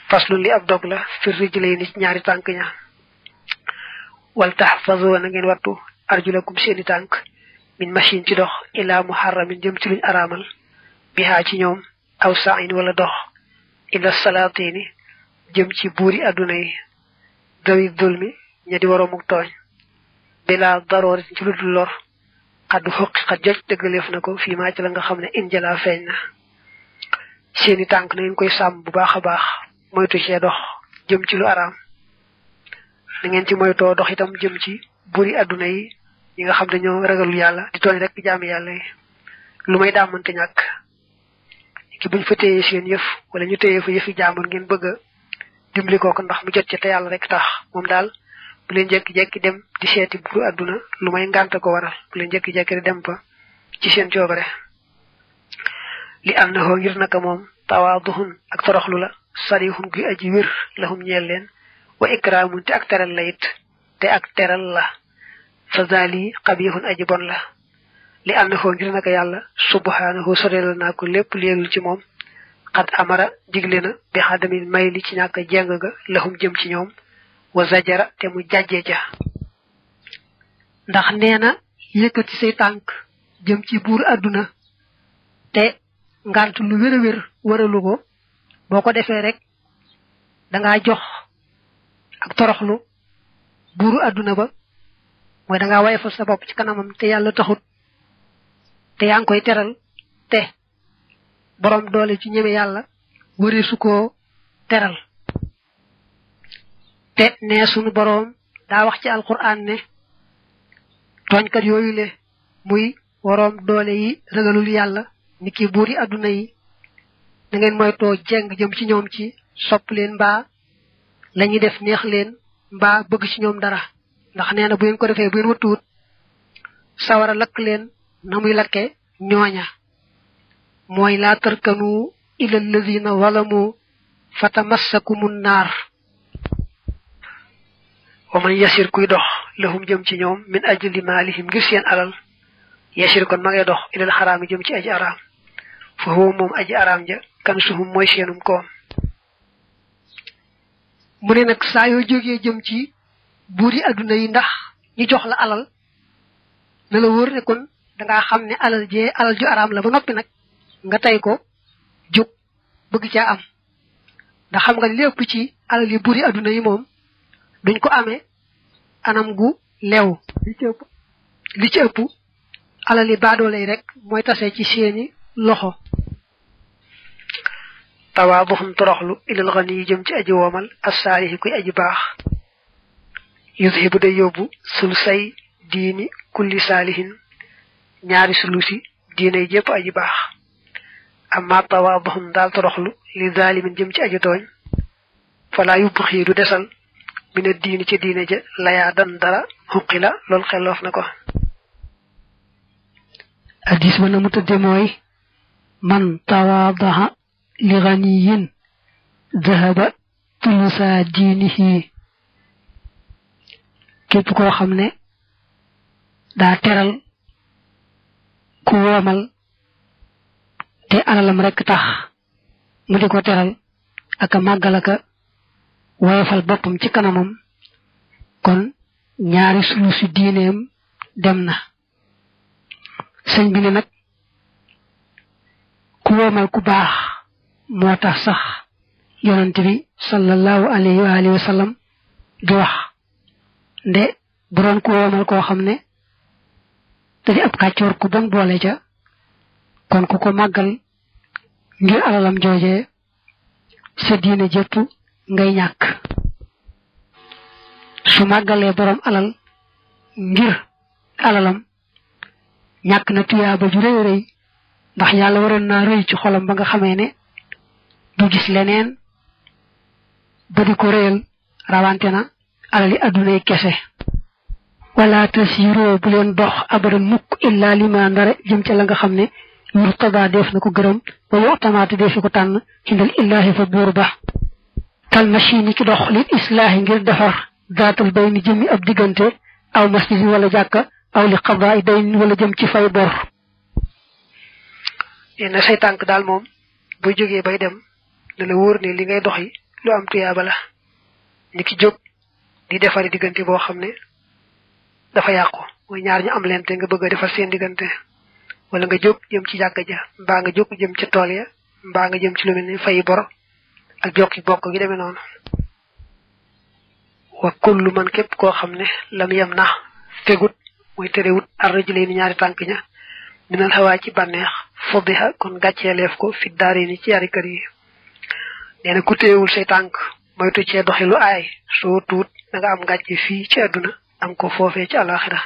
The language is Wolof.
faslun li ab dog la fi rijlayni ci ñaari tànk ña wal tahfazu na ngeen wattu arjulakum seeni tànk min machine ci dox ila muharramin jëm ci luñ araamal bihaa ci ñoom aw sa'in wala dox ila salaatini jëm ci buuri adduna yi dawi dulmi ña di waroomuk tooñ bila daroori ci lu dul lor xaddu xoqi xat joj dëggaleef na ko fii maa ci la nga xam ne injala feeñ na seeni tànk na ngeen koy sàmm bu baax a baax moytu cee dox jëm ci lu araam na ngeen ci moytoo dox itam jëm ci buuri adduna yi ñi nga xam dañoo ragalul yàlla di tooñ rek jaami yàlla yi lu may daamante ñàkk ki buñ fa téyee seen yëf wala ñu téyee fa yëfi jaamul ngeen bëgg a dimbali kooku ndax mu jot ci te yàlla rek tax moom daal bu leen jekki-jekki dem di seeti buuru adduna lu may ngànte ko waral bu leen jekki-jekki di dem fa ci seen coobare li am na ngir naka moom tawaaduhun ak toroxlu la sarihun guy aji wér lahum ñeel leen wa ikraamun te ak teral la it te ak teral la fa zali qabihun aji bon la li am na ngir naka yàlla subhanahu soreel naa ko lépp léegul ci moom xat amara digle na bi xadamin may li ci ñàkk jeng ga lahum jëm ci ñoom wa zajara te mu jàjje ja ndax nee na yëkkati say tànk jëm ci buur adduna te ngant lu wér a wér waralu ko boo ko defee rek dangaa jox ak toroxlu buuru adduna ba mooy dangaa wayefal sa bopp ci kanamam te yàlla taxut te yaa ngi koy teral te borom doole ci ñeme yàlla wëree su koo teral te ne sunu boroom daa wax ci alquran ne tooñkat yooyu le muy waroom doole yi ragalul yàlla ni ki buuri adduna yi da ngeen moytoo jeng jëm ci ñoom ci sopp leen mbaa lañuy def neex leen mbaa bëgg ci ñoom dara ndax nee na bu ngeen ko defee bu ngeen wattuwut sawara lakk leen na muy lakke ñooña mooy laa tarkanu ila alladina zalamu fatamassakumun naar wa man yasir kuy dox lahum jëm ci ñoom min ajli maalihim ngir seen alal yasir kon ma ngay dox ilal xaraami jëm ci aji araam fa huwa moom aji araam ja kan suhum mooy seenum koom mu ne nag saa yoo jógee jëm ci buuri adduna yi ndax ñu jox la alal na la wóor ne kon dangaa xam ne alal jee alal ju araam la ba noppi nag nga tey ko jóg bëgg caa am ndax xam nga lépp ci alal yi buuri adduna yi moom duñ ko amee anam gu leew li ci ëpp alal yi baadoole yi rek mooy tase ci seeni loxo tawaabuxum toroxlu ilal xani yi jëm ci aji woomal assaalihi kuy aji baax yudhibu day yóbbu sul say diini kulli saalihin ñaari sulusi diinay jépp aji baax amma tawaabuxum daal toroxlu li zaalimin jëm ci aji tooñ falaa yubbu xii du desal mina diini ci diine ja layaa dan dara xuqi la loolu xelloof na ko hadis ba na mu tëdde mooy man tawaadaha li ganiyin dahaba tulusa diinihi képp koo xam ne daa teral ku woomal te alalam rek tax mu di ko teral aka màggal aka woyofal boppam ci kanamam kon ñaari sulusi diineem dem na sëñ bi ne nag ku woomal ku baax moo tax sax yonent bi sallallahu alayhi wa alihi wa sallam di wax nde bu doon ku woomal koo xam ne da di ab kàccoor ku bon boole ca kon ku ko màggal ngir alalam jooje sa diine jëpp ngay ñàkk su màggalee borom alal ngir alalam ñàkk na tuyaaba ju rëy rëy ndax yàlla waroon naa rëy ci xolam ba nga xamee ne du gis leneen ba di ko réyal rawante na alali addunay kese wala tasiroo bu leen dox abadan mukk illa lima ndare jëm ca la nga xam ne murtada def na ko gërëm ba yoxtamaate defi ko tànn indal illahi fa buur ba kal machine ci dox lil islaahi ngir defar daatal bay ni jëmi ab diggante aw masjid wala jàkka aw li xabaay dayn wala jëm ci fay bor yenn say tànk daal moom bu jógee bay dem ne la wóor ne li ngay doxi lu am tuyaaba la ni ki jóg di defari diggante boo xam ne dafa yàqu mooy ñaar ñu am lente nga bëgg a defar seen diggante wala nga jóg jëm ci jàkka ja mbaa nga jóg jëm ci tool ya mbaa nga jëm ci lu mel ni fay bor ak jokki bokk gi demee noonu wa kullu man képp koo xam ne lam yem na fegut mooy terewut ar-rajulayn ñaari tànk ña minal xawaa ci bànneex fodiha kon gàcceeleef ko fi daari ni ci yari kër yi nee na ku téewul say tànk moytu cee doxi lu aay soo tuut da nga am gàcce fii ci àdduna am ko foofee ci alaxira